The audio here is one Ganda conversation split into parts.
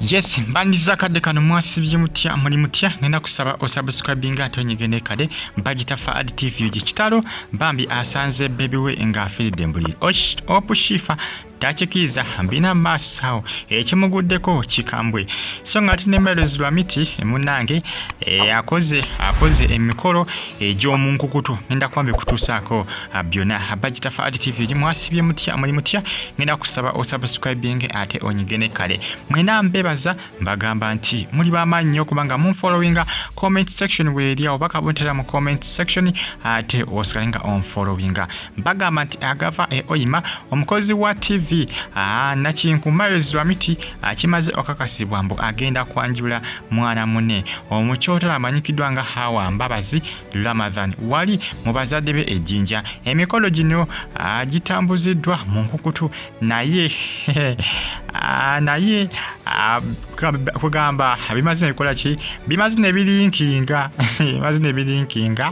Yes, mbandiza akadde kano. Mwasibye mutya? Muli mutya? Ngenda kusaba osubscribinga ate onyigende kale. Bagita Faad TV. Kitalo bambi, asanze baby we ng'afiiridde mbuliri. Opushifa takikiriza, mbina maaso awo ekimuguddeko kikambwe. So nga ate ne Miles Lwamiti munnange akoze emikolo egy'omu nkukutu. Ngenda kuba mbikutuusaako byonna. Bagita Faad TV. Mwasibye mutya? Muli mutya? Ngenda kusaba osubscribing ate onyigene kale. Mwena mbebaza, mbagamba nti muli bamaanyi nnyo okubanga munfollowinga. Comment section weeri awo, bakabuntera mu comment section ate osigale nga onfollowinga. Mbagamba nti agava e Oyima, omukozi wa TV Nakinku Miles Lwamiti akimaze okakasibwa mbu agenda kwanjula mwana munne omukyotala amanyikiddwa nga Hawa Mbabazi Ramadhan wali mu bazadde be ejjinja. Emikolo gino gitambuziddwa mu nkukutu, naye kugamba bimaze nebikola ki, bimaze nebileakinga, bimaze nebileakinga.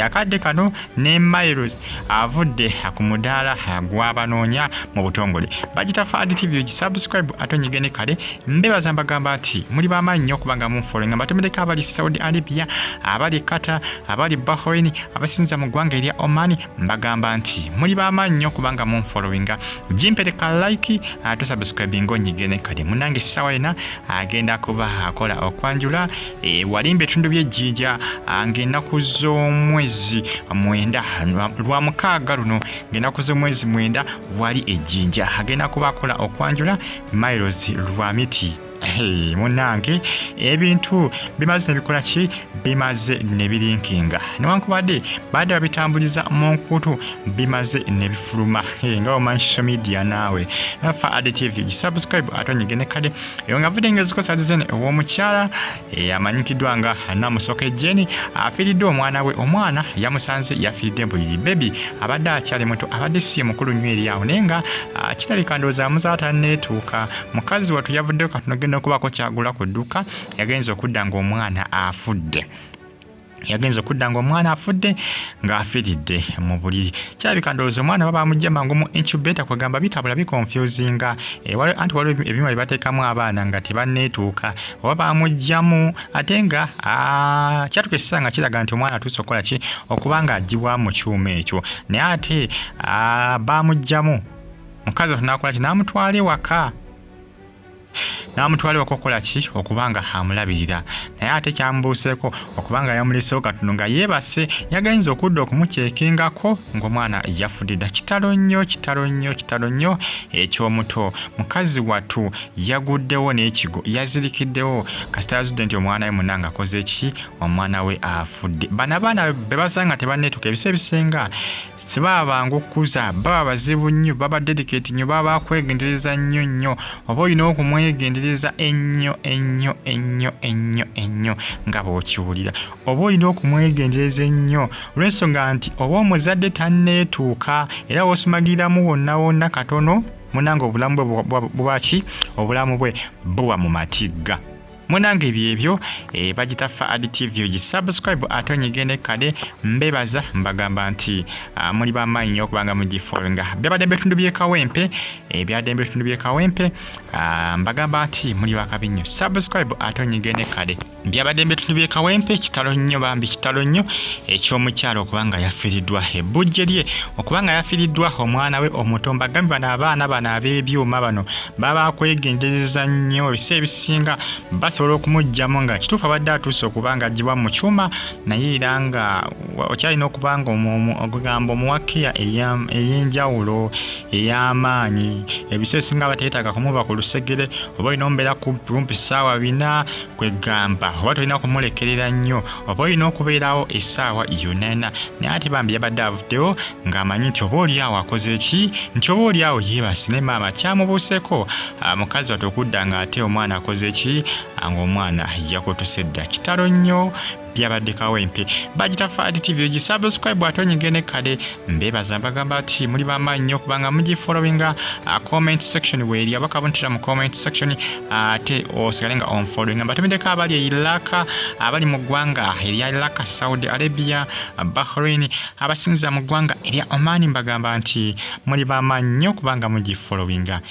Akadde kano ne Miles avudde ku mudaala gw'abanoonya mu butongole. Bagita Faad TV. Subscribe ate onyigene kale. Mbebaza, mbagamba nti muli bamaanyi nnyo okubanga munfollowinga. Mbatomereko abali Saudi Arabia, abali Qatar, abali Bahrain, abasinza mu ggwanga erya Oman. Mbagamba nti muli bamaanyi nnyo okubanga munfollowinga. Gimpereka like ate subscribinga onyigene kale. Munange essaawa yena agenda kuba akola okwanjula walimba ebitundu by'ejjinja ng'ennaku z'omwezi 9, lwa mukaaga luno, ng'ennaku z'omwezi 9 wali ejjinja agenda kuba akola okwanjula Miles Lwamiti. Hey, munange ebintu bimaze nebikola ki, bimaze nebileakinga. Newankubadde badde babitambuliza mu nkutu, bimaze nebifuluma. Hey, nga omanyi social media naawe. Faad TV, subscribe ate onyigene kale. Eyo nga vudde ngezikosa zizene ow'omukyala amanyikiddwa nga Namusoke Jeni afiiriddwa omwana we. Omwana yamusanze yafiiridde buliri. Baby abadde akyali muto, abadde si ye mukulu nnyo eri awo, naye nga kirabika ndowooza amuzaala tanneetuuka. Mukazi wattu yavuddeyo katono genda okubaako kyagula ku dduuka, yagenza okudda ng'omwana afudde, yagenza okudda ng'omwana afudde, ng'afiiridde mu buliri. Kirabika ndowooza omwana baba bamugja mangu mu incubator. Kwegamba bitabula, biconfusinga. Anti waliwo ebyuma bye bateekamu abaana nga tebanneetuuka, oba bamugjamu ate nga kyatuka ekiseera nga kiraga nti omwana atuuse okukola ki, okuba nga aggyibwa mu kyuma ekyo, naye ate bamugjamu. Mukazi wattu n'akola ki, n'amutwala ewaka, n'amutwala ewaka okukola ki, okuba nga amulabirira. Naye ate kyamubuuseeko okuba nga yamulesewo katono nga yeebase, yagenza okudda okumukyekingako ng'omwana yafudde dda. Kitalo nnyo, kitalo nnyo, kitalo nnyo eky'omuto. Mukazi wattu yaguddewo n'ekigo, yazirikiddewo kasita yazudde nti omwana we munange akoze ki, omwana we afudde. Bano abaana be basanga tebanneetuka, ebiseera ebisinga sibaba bangu okukuza, baba bazibu nnyo, baba delicate nnyo, baba bakwegendereza nnyo nnyo. Oba olina okumwegendereza ennyo ennyo ennyo ennyo ennyo nga bw'okiwulira, oba olina okumwegendereza ennyo olw'ensonga nti oba omuzadde tanneetuuka, era w'osumagiriramu wonna wonna katono, munange obulamu bwe buba ki, obulamu bwe buba mu matigga. Munange ebyo bagita Faad TV. Gisubscribe ate onyigende kale. Mbebaza, mbagamba nti muli bamaanyi nnyo okubanga mugifollowinga. Byabadde mu bitundu by'e Kawempe, byadde mu bitundu by'e Kawempe. Mbagamba nti muli bakabi nnyo. Subscribe ate onyigende kale. Byabadde mu bitundu by'e Kawempe. Kitalo nnyo bambi, kitalo nnyo eky'omukyalo okuba nga yafiiriddwa ebbujje lye, okuba nga yafiiriddwa omwana we omuto. Mbagambye bano abaana bano ab'ebyuma bano baba kwegendereza nnyo. Ebiseera ebisinga basobola okumuggyamu nga kituufu abadde atuuse okuba nga aggyibwa mu kyuma, naye era nga okyalina okuba nga ogamba omuwa care ey'enjawulo, ey'amaanyi. Ebiseera ebisinga bateetaaga kumuva ku lusegere, oba olina omubeera kumpi ssaawa 4. Kwegamba oba tolina kumulekerera nnyo, oba olina okubeerawo essaawa yonna yonna. Naye ate bambi yabadde avuddewo ng'amanyi nti oba oli awo akoze ki, nti oba oli awo yeebase, naye maama kyamubuuseeko mukazi wattu okudda ng'ate omwana akoze ki, ng'omwana yakotose dda. Kitalo nnyo. Byabadde Kawempe. Bagita Faad TV. Gisubscribe ate onyigene kale. Mbebaza, mbagamba nti muli bamaanyi nnyo okubanga mugifollowinga. Comment section weeri, abakabuntira mu comment section ate osigale nga onfollowinga. Mbatumiddeko abali e Iraq, abali mu ggwanga erya Iraq, Saudi Arabia, Bahrain, abasinza mu ggwanga erya Oman. Mbagamba nti muli bamaanyi nnyo okubanga mugifollowinga.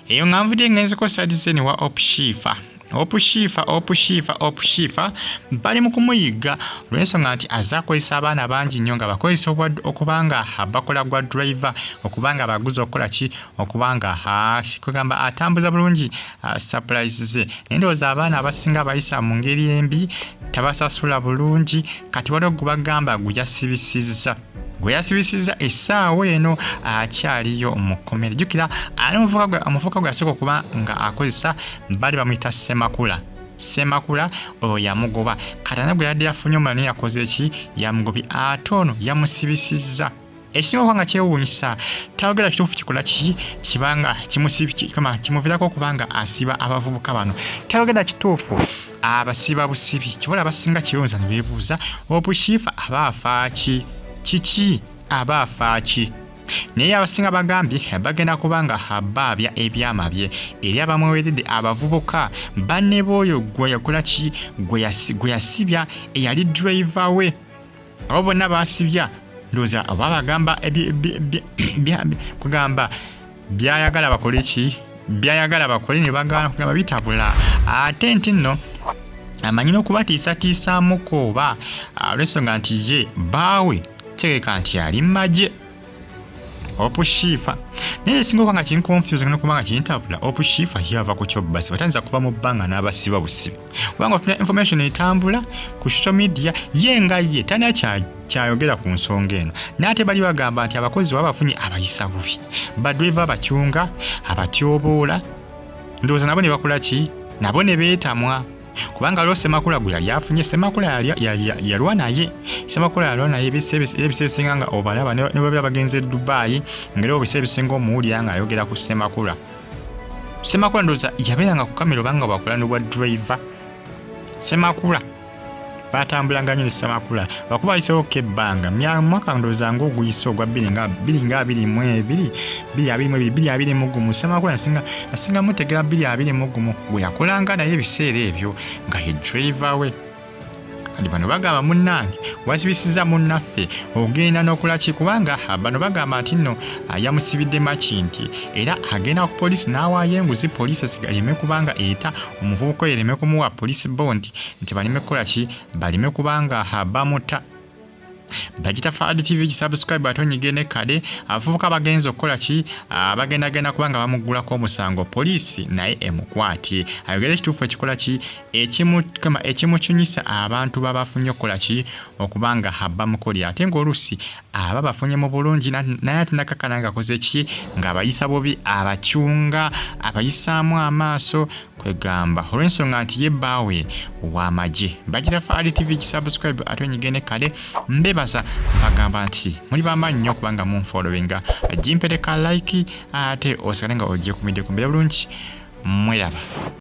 Eyo nga nvudde ngenzeko side zeni wa Opshifa. Opushifa, Opushifa, Opushifa bali mu kumuyigga olw'ensonga nti azze akozesa abaana bangi nnyo nga bakozesa okuba nga bakola gwa driver, okuba nga baguza okukola ki, okuba nga kugamba atambuza bulungi surprise ze. Naye ndowooza abaana abasinga abayisa mu ngeri embi, tabasasula bulungi. Kati waliwo gwe bagamba gwe yasibisizza, gwe yasibisizza essaawa eno akyaliyo mu kkomera. Jjukira ali omuvubuka gwe yasooka okuba nga akozesa, bali bamuyita Ssemakula. Ssemakula oyo yamugoba. Kati ate gwe yadde yafunye omulala naye yakoze ki? Yamugobye, ate ono yamusibisizza. Ekisinga okuba nga kyewuunyisa, tayogera kituufu kikola ki kibanga kimuviirako okuba nga asiba abavubuka bano. Tayogera kituufu, abasiba busibi. Kibola abasinga kyewuunyisa ne beebuuza, Opushifa aba afa ki? Kiki aba afa ki? Naye abasinga bagambye bagenda kuba nga baabya ebyama bye eri abamweweredde, abavubuka banne b'oyo gwe yakola ki, gwe yasibya, eyali driver we. Abo bonna basibya, ndowooza oba bagamba kugamba byayagala bakole ki, byayagala bakole ne bagaana, kugamba bitabula. Ate nti nno amanyi n'okubatiisatiisaamuko oba olw'ensonga nti ye baawe tegeka nti ali mumagye Opushifa. Naye esinga okuba nga kinconfuse nokuba nga kintabula, Opushifa yava ku kyobasiba, tayinza kuva mu bbanga n'abasiba busibi, kubanga otuna information etambula ku social media ye nga ye talina kyayogera ku nsonga eno. Naye ate bali bagamba nti abakozi baba bafunye abayisa bubi, badriva abacyunga, abatyoboola, ndowooza nabo ne bakola ki, nabo ne beetamwa, kubanga waliwo Ssemakula gwe yali afunye. Ssemakula yalwa naye, Ssemakula yalwa naye ebiseera ebisinga nga obalaba ne babeera bagenze e Dubai, ng'era ebiseera ebisinga omuwulira ng'ayogera ku Ssemakula. Ssemakula ndowooza yabeeranga ku kamera obanga bwakola n'obwa driver. Ssemakula batambulanga nnyo ne Ssemakula, lwakuba ayisewo ko ebbanga, mwaka ndowooza ng'oguyise ogwa 2022, 2022, 2021. Ssemakula nasinga mutegera 2021 gwe yakolanga naye ebiseera ebyo nga ye driver we. Kati bano bagamba munnange wasibisiza munnaffe, ogenda n'okola ki? Kubanga bano bagamba nti nno yamusibidde Makindye, era agenda ku poliisi n'awaayo enguzi, poliisi ereme kubanga eta omuvubuka oyo, ereme kumuwa police bond, nti baleme kukola ki, baleme kubanga bamuta. Bagita Fahad TV, gisubscribe ate onyige ne kale. Abavubuka bagenza okukola ki, bagendagenda kubanga bamuggulako omusango, poliisi naye emukwatye ayogere ekituufu ekikola ki, ekimucunyisa abantu babafunye okukola ki, okubanga bamukolera, ate ng'oluusi aba bafunye mu bulungi, naye ate nakakana ng'akoze ki, ng'abayisa bubi, abacyunga, abayisaamu amaaso, kwegamba olw'ensonga nti ye bbaawe w'amagye. Bagira Fahad TV, gisubscribe ate onyige ne kale. Mbebaza, mbagamba nti muli bamaanyi nnyo okubanga munfollowinga. Gimpereka like ate osigale nga ogikumidde ku mbeera bulungi. Mweraba.